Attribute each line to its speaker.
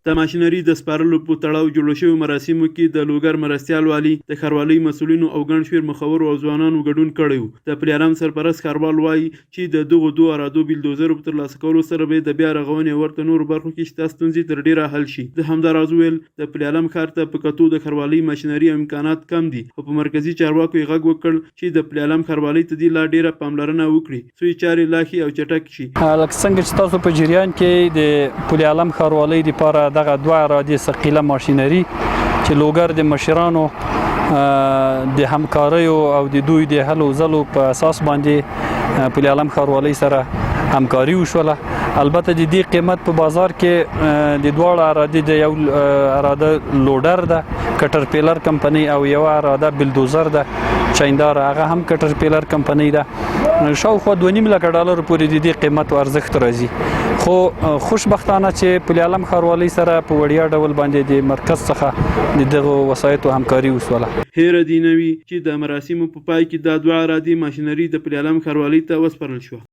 Speaker 1: د ماشینري د سپارلو په تړاو جوړو شویو مراسمو کې د لوګر مرستیال والي، د ښاروالۍ مسؤلینو او ګڼ شمېر مخورو او ځوانانو ګډون کړی و. د پل علم سرپرست ښاروال وايي چې د دغو دوو عرادو بلدوزرو په ترلاسه کولو سره به یې د بیا رغونې او ورته نورو برخو کې شته ستونزې تر ډېره حل شي. ده همداراز وویل، د پل علم ښار ته په کتو د ښاروالۍ ماشینري او امکانات کم دي او په مرکزي چارواکو یې غږ وکړ چې د پل علم ښاروالۍ ته دې لا ډېره پاملرنه وکړي څو یې چارې لا ښې او چټکې شي.
Speaker 2: لکه څنګه چې تاسو په جریان کې د پل علم ښاروالۍ لپاره دغه دوه عرادې ثقیله ماشینري چې لوګر د مشرانو د همکاریو او د دوی د هلو ځلو په اساس باندې پل علم ښاروالۍ سره همکاري وشوله. البته د دې قیمت په بازار کې د دواړو عرادې د یو عراده لوډر ده کټرپیلر کمپنۍ او یو عراده بلدوزر ده چیندار، هغه هم کټرپیلر کمپنۍ ده. شاوخوا 2.5 لک ډالر پورې د دې قیمت او ارزښت راځي، خو خوشبختانه چې پل علم ښاروالۍ سره په وړیا ډول باندې د مرکز څخه د دغو وسایطو همکاري وشوله.
Speaker 1: هېره دې نه وي چې د مراسمو په پای کې دا دوه عرادې ماشینري د پل علم ښاروالۍ ته وسپارل شوه.